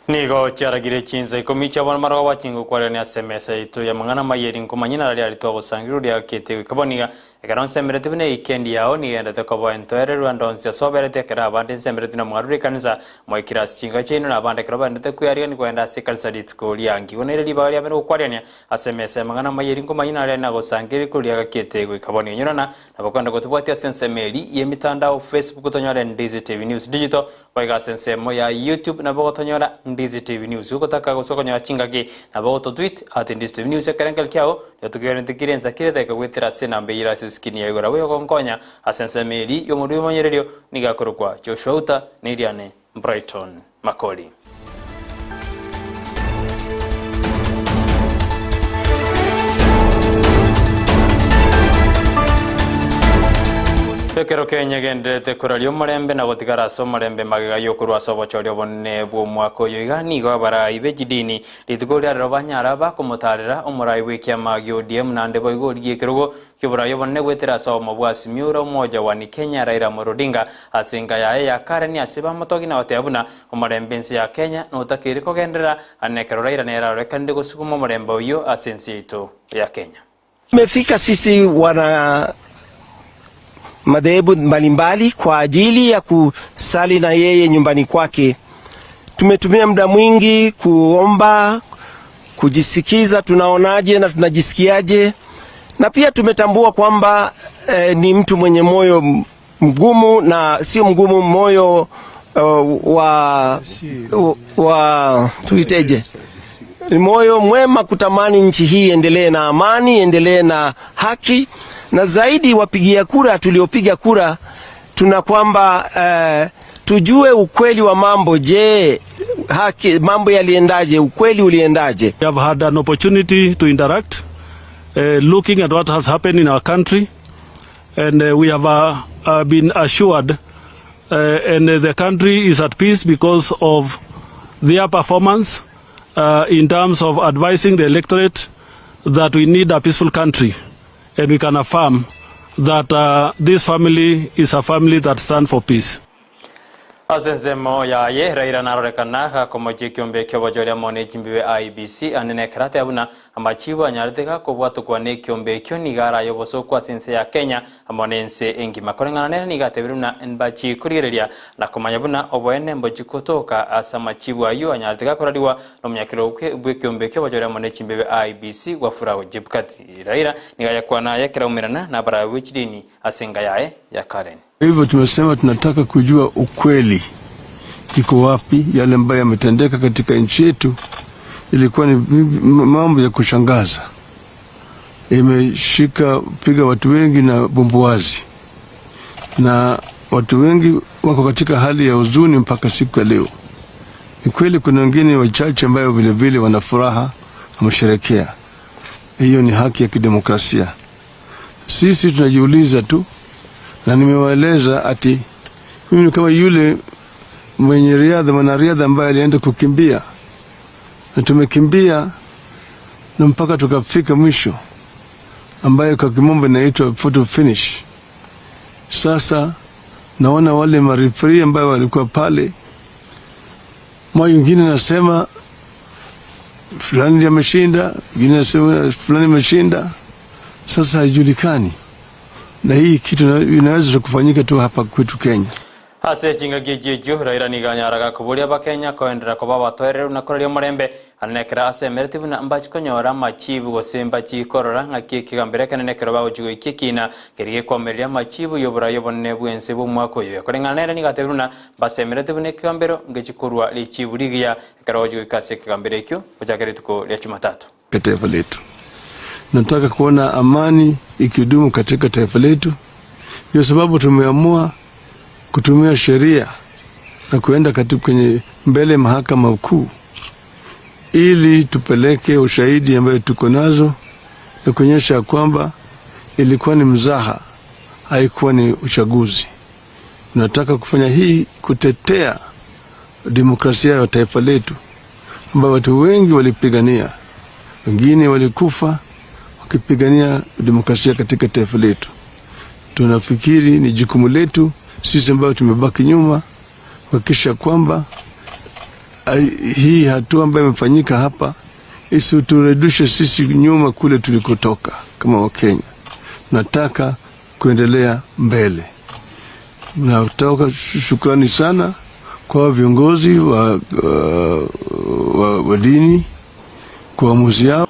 Nigo chiaragire chinsa ikomi chia bono marogoba chingokwarerania ase emesa yaito y'amang'ana amaya eri nkomanye narari aria twagosangereria oria agakete goika bono iga. Ekero nsemereti buna eikendi yao nigenderete koba entoereru ande onsi ase oberete, ekero abande nsemereti na mwarure ekanisa, mwaikire ase chinka chiaino, na abande ekero bagenderete kwearigania kogenda ase ekanisa rituko riangi. Igo nere ribaga riabeire gokwariania ase emesa y'amang'ana amaya eri nkomanye narari aria nagosangereria koria agakete goika bono iga. Nyorana nabo kogenda gotobwatia ase ensemo eri y'emitandao, Facebook tonyore Ndizi TV News Digital, Boigo ase ensemo ya YouTube nabo ogotonyora Ndizi TV News. Gogotaka gose okonyora chingaki nabo ogototweet at Ndizi TV News ekerengerio kiao nigo tokegenete kire ensa kire edageka goetera ase enamba eyio ere ase eskrini ya igoro. Abwo ogonkonya ase ensemo eri y'omorwoti bw'omonyererio nigo akorokwa Joshua Uta na eriane Brighton Makori. Ekero Kenya egendererete koraria omorembe na gotigara ase omorembe magega y'okorwa ase obochori obonene bw'omwaka oyo iga, nigo abarai be chidini rituko ria rero banyara bakomotaarera omorai bw'ekiama gia ODM naende boigo origie ekerogo ki'oborai obonene goetera ase obomo bwa Azimio la Umoja One Kenya Raila Amolo Odinga ase enka yaye ya Karen ase bamotogi na goteba buna Omorembe ense ya Kenya notakeire kogenderera, ane ekero Raila nere arorekanire gosuguma omorembe oyio ase ense yaito ya Kenya. Tumefika sisi wana madhehebu mbalimbali kwa ajili ya kusali na yeye nyumbani kwake. Tumetumia muda mwingi kuomba, kujisikiza tunaonaje na tunajisikiaje, na pia tumetambua kwamba eh, ni mtu mwenye moyo mgumu na sio mgumu, moyo uh, wa, wa tuiteje, moyo mwema kutamani nchi hii iendelee na amani, iendelee na haki, na zaidi wapigia kura tuliopiga kura tuna kwamba uh, tujue ukweli wa mambo. Je, haki mambo yaliendaje? Ukweli uliendaje? We have had an opportunity to interact uh, looking at what has happened in our country and uh, we have uh, uh, been assured uh, and the country is at peace because of their performance uh, in terms of advising the electorate that we need a peaceful country and we can affirm that uh, this family is a family that stands for peace. Ase ensemo yaye, Raila narorekana gakomochia ekiombe ki'obochori amo ne chimbibe IEBC, ande nekero ateba buna amachibu anyarete gakobwatokwa nekiombe ekio nigo araye obosooku ase ense ya Kenya amo nense engima. Koreng'ana nere nigo atebire buna mbachi korigereria na komanya buna oboene mbochi gotoka ase amachibu ayio anyarete gakorarigwa nomonyakerogo bw'ekiombe ki'obochori amo ne chimbibe IEBC Wafula Chebukati. Raila nigo ayakwana aya ekero aumerana nabarabi bwe chidini ase enka yaye ya Karen. Kwa hivyo tumesema tunataka kujua ukweli iko wapi, yale ambayo yametendeka katika nchi yetu ilikuwa ni mambo ya kushangaza, imeshika piga watu wengi na bumbuazi, na watu wengi wako katika hali ya huzuni mpaka siku ya leo. Ni kweli kuna wengine wachache ambayo vilevile wana furaha wamesherekea, hiyo ni haki ya kidemokrasia. Sisi tunajiuliza tu, na nimewaeleza ati mimi ni kama yule mwenye riadha, mwanariadha ambaye alienda kukimbia, na tumekimbia na mpaka tukafika mwisho, ambayo kwa kimombo inaitwa photo finish. Sasa naona wale marifri ambayo walikuwa pale, mwa wengine nasema fulani ndiye ameshinda, wengine nasema fulani ameshinda. Sasa haijulikani, na hii kitu inaweza kufanyika tu hapa kwetu Kenya. Ase chingaki echi echio, Raila nigo anyaraga koboria Abakenya koenderera koba abatoereru na koraria omorembe, aria nekero asemeretie buna mbachi konyora amachibu gose mbachi korora ng'aki ekegambero ekenene ekero bagochia goikia ekina keria gekwamereria amachibu y'oborai obonene bw'ense bw'omwaka oyo. Koreng'ana nere nigo atebire buna mbasemeretie buna ekegambero ngechi korwa richibu rigiya ekero bagochia goika ase ekegambero ekio gochaka rituko ria Jumatatu. Taifa letu. Nataka kuona amani ikidumu katika taifa letu, ndio sababu tumeamua kutumia sheria na kuenda katika kwenye mbele mahakama kuu ili tupeleke ushahidi ambayo tuko nazo ya kuonyesha kwamba ilikuwa ni mzaha, haikuwa ni uchaguzi. Tunataka kufanya hii kutetea demokrasia ya taifa letu ambayo watu wengi walipigania, wengine walikufa wakipigania demokrasia katika taifa letu. Tunafikiri ni jukumu letu sisi ambayo tumebaki nyuma kuhakikisha kwamba Hii hatua ambayo imefanyika hapa isiturudishe sisi nyuma kule tulikotoka kama Wakenya. Nataka kuendelea mbele. Natoka shukrani sana kwa viongozi wa dini kwa uamuzi yao.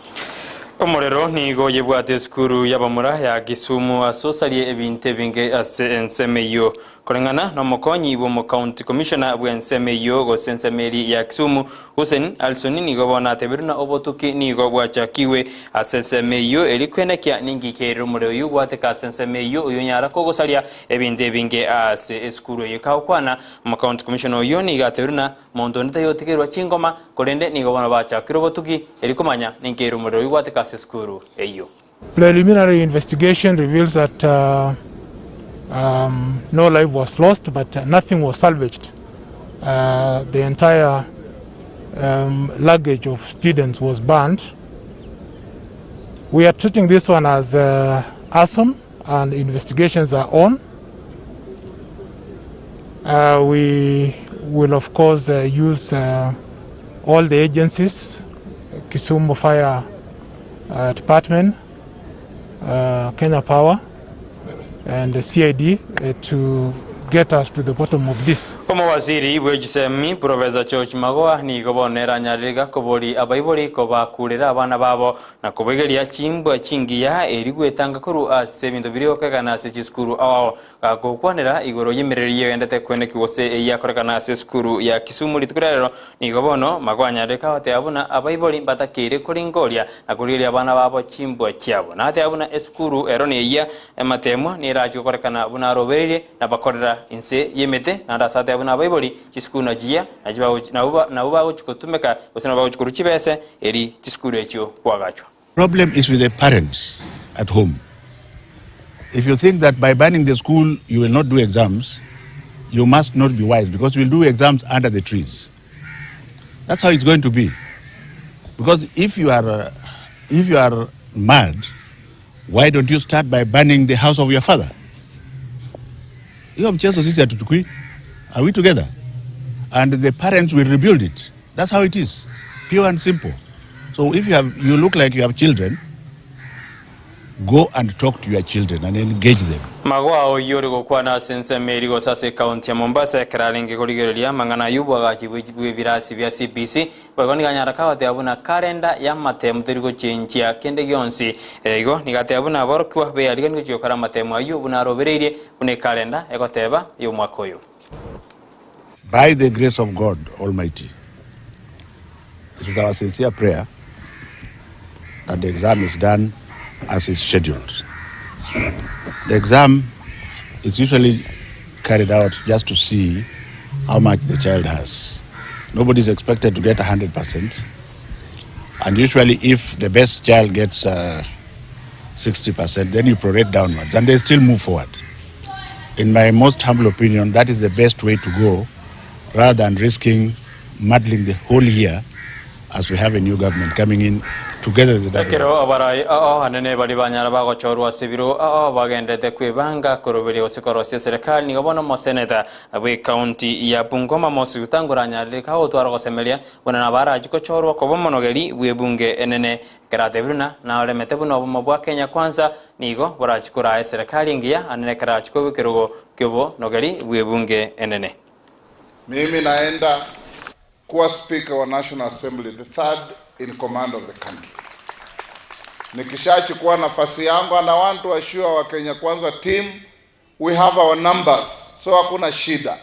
Omorero nigo oyebwate esukuru y'abamura ya Kisumu ase osarie ebinto ebinge ase ensemo eyio. Koreng'ana nomokonyi bw'omocounty commissioner bw'ensemo eyio gose ensemo eri ya Kisumu, Hussein Alson nigo bono atebirie buna obotuki nigo bwachakiwe ase ensemo eyio eri kwenekia ninki kerire omorero oyio gwateka ase ensemo eyio oyio onyara kogosaria ebinto ebinge ase esukuru eyio. Kagokwana omocounty commissioner oyio nigo atebirie buna Monto onde tayotigerwa chingoma, korende nigo bono bachakire obotugi, erio komanya ninki ere omorero oyio gwateka ase esukuru eyio. Preliminary investigation reveals that no life was lost but nothing was salvaged. The entire luggage of students was burned. We are treating this one as arson and investigations are on. We will of course use all the agencies, Kisumu Fire Department, Kenya Power and the CID to get us to the bottom of this. Omowaziri bw'echisemi Professor George Magoha nigo bono eranyarire iga koboria abaibori kobakurera abana babo Na koboigeria chimbwa chingiya eri gwetanga korwa ase ebinto biria gokegana ase chisukuru ao. Gagokwanera igoro y'emerero eyio egendete kweneki gose eyio yakorekana ase esukuru ya Kisumu rituko ria rero, nigo bono magwanyarire kagoteba buna abaibori mbatakeire koringoria na korigereria abana babo chimbwa chiabo. Nateba buna esukuru ero neyia ematemwa nerache gokorekana buna arobereirie na bakorera inse y'emete, naende ase ateba buna abaibori chisukuru nachiyia nabwo bagochi gotumeka gose nabwo bagochi korwa chibese Eri chisukuru echio kwagachwa. Problem is with the parents at home. If you think that by banning the school you will not do exams, you must not be wise because you will do exams under the trees. That's how it's going to be. Because if you are, if you are mad, why don't you start by banning the house of your father? Hiyo mchezo sisi hatuchukui. Are we together? And the parents will rebuild it. That's how it is. Pure and simple. So if you have, you look like you have children, go and talk to your children and engage them. Magoa oyio ore gokwana ase ensemo eria gose ase ekaunti ya Mombasa ekero arenge korigereria amang'ana ayio obwagachi bw'ebirasi bia CBC boigo nigo anyara kagoteba buna kalenda y'amatemu teri gochenchia kende gionsi. Igo nigo ateba buna aborokigwa beyarigani gochia gokora amatemu ayio buna arobereirie buna ekalenda egoteba y'omwaka oyo. By the grace of God Almighty, it is our sincere prayer that the exam is done as is scheduled. The exam is usually carried out just to see how much the child has. Nobody is expected to get 100%. And usually if the best child gets 60%, then you prorate downwards and they still move forward. In my most humble opinion, that is the best way to go rather than risking muddling the whole year as we have a new government coming in together with the Ekero abarai ao anene baria banyara bagochorwa ase ebiro ao bagenderete kwebanga koroberia gose korosia eserekari nigo bono omoseneta bw'ecounty ya Bungoma Moses Wetangula anyarire kagotwara ogosemeria buna nabo arachie gochorwa koba omonogeri bw'ebunge enene Ekero atebire buna naremete buna obomo bwa Kenya Kwanza nigo borachie koraa eserekari engiya ande nekero arachie koba ekerogo ki'obonogeri bw'ebunge enene. Mimi naenda kuwa Speaker wa National Assembly, the third in command of the country. Nikishachukua nafasi yangu, and I want to assure our Kenya Kwanza team we have our numbers, so hakuna shida.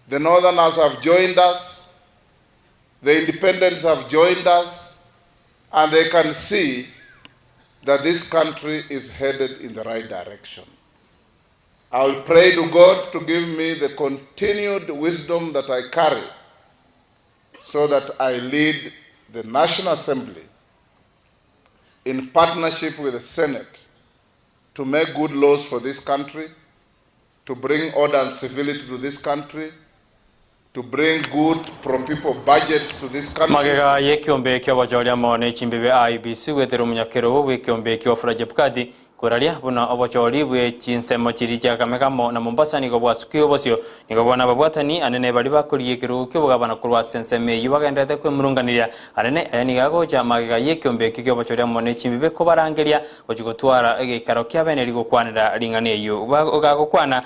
The Northerners have joined us, the independents have joined us, and they can see that this country is headed in the right direction. I will pray to God to give me the continued wisdom that I carry so that I lead the National Assembly in partnership with the Senate to make good laws for this country, to bring order and civility to this country, to bring good pro-people budgets to this country. Magega y'ekiombe ki'obochori amo ne chimbibe IEBC goetera omonyakerogo bw'ekiombe ekio Wafula Chebukati Koraria buna obochori bwe chinsemo chiria chia Kakamega amo na Mombasa nigo bwasukigwe bosio, nigo bono ababwatani anene baria bakorigia ekerogo ki'obogabana korwa ase ensemo eyio bagendererete kwemurunganeria anene. Aya nigo agocha magega y'ekeombe ekio ki'obochori amo ne chimbibe kobarangeria gochia gotwara egeikaro kia bene rigokwanera ring'ana eyio. Gagokwana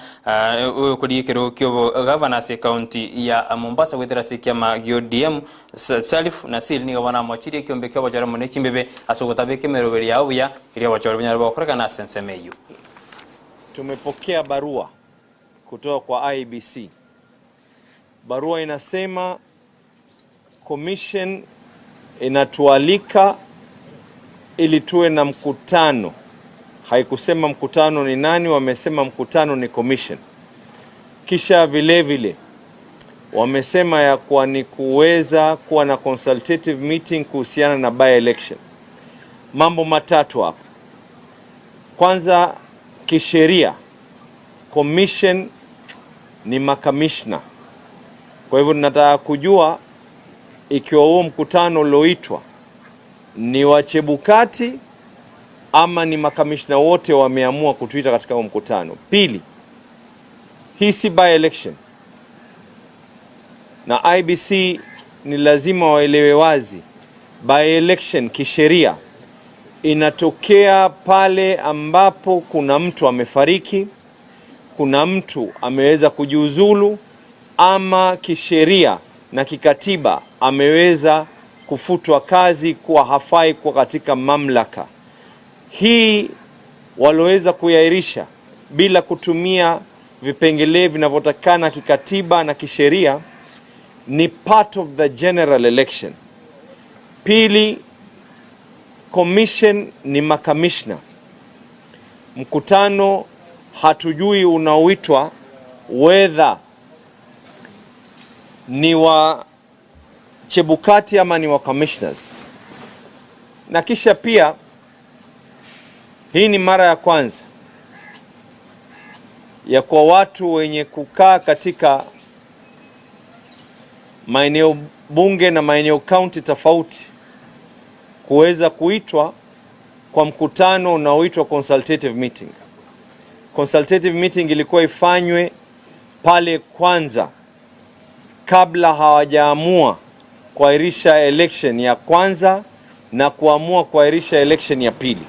oyokorigia ekerogo ki'obogavana ase ekaunti ya Mombasa goetera ase ekiama gi'ODM, Salif Nasir nigo bono amochirie ekeombe ki'obochori amo ne chimbibe ase ogotabeka emeroberi yao buya, erio obochori bonyare bogokorekana ase ensemo eyio. Tumepokea barua kutoka kwa IEBC. Barua inasema commission inatualika ili tuwe na mkutano. Haikusema mkutano ni nani, wamesema mkutano ni commission. Kisha vile vile wamesema ya kuwa ni kuweza kuwa na consultative meeting kuhusiana na by election. Mambo matatu hapa. Kwanza, kisheria commission ni makamishna. Kwa hivyo tunataka kujua ikiwa huo mkutano ulioitwa ni wa Chebukati ama ni makamishna wote wameamua kutuita katika huo mkutano. Pili, hii si by election na IBC ni lazima waelewe wazi, by election kisheria inatokea pale ambapo kuna mtu amefariki, kuna mtu ameweza kujiuzulu, ama kisheria na kikatiba ameweza kufutwa kazi kuwa hafai kuwa katika mamlaka. Hii waloweza kuiahirisha bila kutumia vipengele vinavyotakikana kikatiba na kisheria ni part of the general election. Pili, commission ni makamishna. Mkutano hatujui unaoitwa whether ni wa Chebukati ama ni wa commissioners. Na kisha pia hii ni mara ya kwanza ya kwa watu wenye kukaa katika maeneo bunge na maeneo county tofauti kuweza kuitwa kwa mkutano unaoitwa consultative meeting. Consultative meeting ilikuwa ifanywe pale kwanza kabla hawajaamua kuahirisha election ya kwanza na kuamua kuahirisha election ya pili.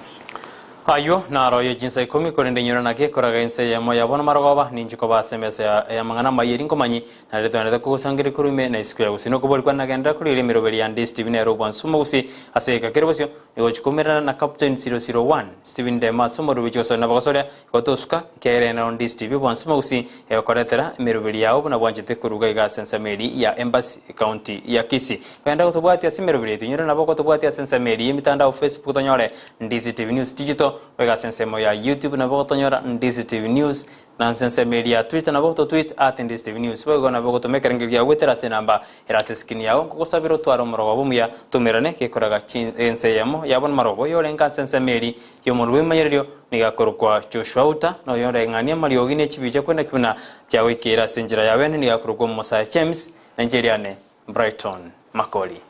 Ayio naro ye chinsa ikomi, korende inyora naki ekoraga ense eyemo ya bono marogoba, ninche koba ase emesa y'amang'ana amaya eri nkomanyi, na riria togendete kogosangereria korwa ime na isiko ya gusii. Nokobori kwane nagenderera korigereria emeroberi ya Ndisi TV nere obwansu omogusi ase egeka kere bosio, nigochia koumerana na Captain 001 Stephen Ndemo ase omorwoti bwe chigosori na abagosoria, igo tosuka, ekiagera ere nero Ndisi TV obwansu omogusi egokoretera emeroberi yao buna bwanchete koruga iga ase ensemo eri ya Embasi Ekaunti ya Kisii. Genda gotobwatia ase emeroberi yaito inyore nabo ogotobwatia ase ensemo eri y'emitandao Facebook tonyore Ndizi TV News Digital, goika ase ensemo ya YouTube nabo ogotonyora Ndizi TV News, na ase ensemo eria ya Twitter nabo ogototweet at Ndizi TV News. Boigo nabo ogotoma ekerengerio kiao goetera ase enamba ere ase eskrini yao, nkogosabera otware omorogoba omuya, toumerane gekoraga ense eyemo yabo namarogoba. Oyorenge ase ensemo eri y'omonwa bw'ebimanyererio nigo akorokwa Joshua Uta, na oyoreng'ania amariogi ne chibicha kwenda kibuna chiagoikeire ase enchera ya bene nigo akorokwa Omosae James, na inche eriane Brighton Makori.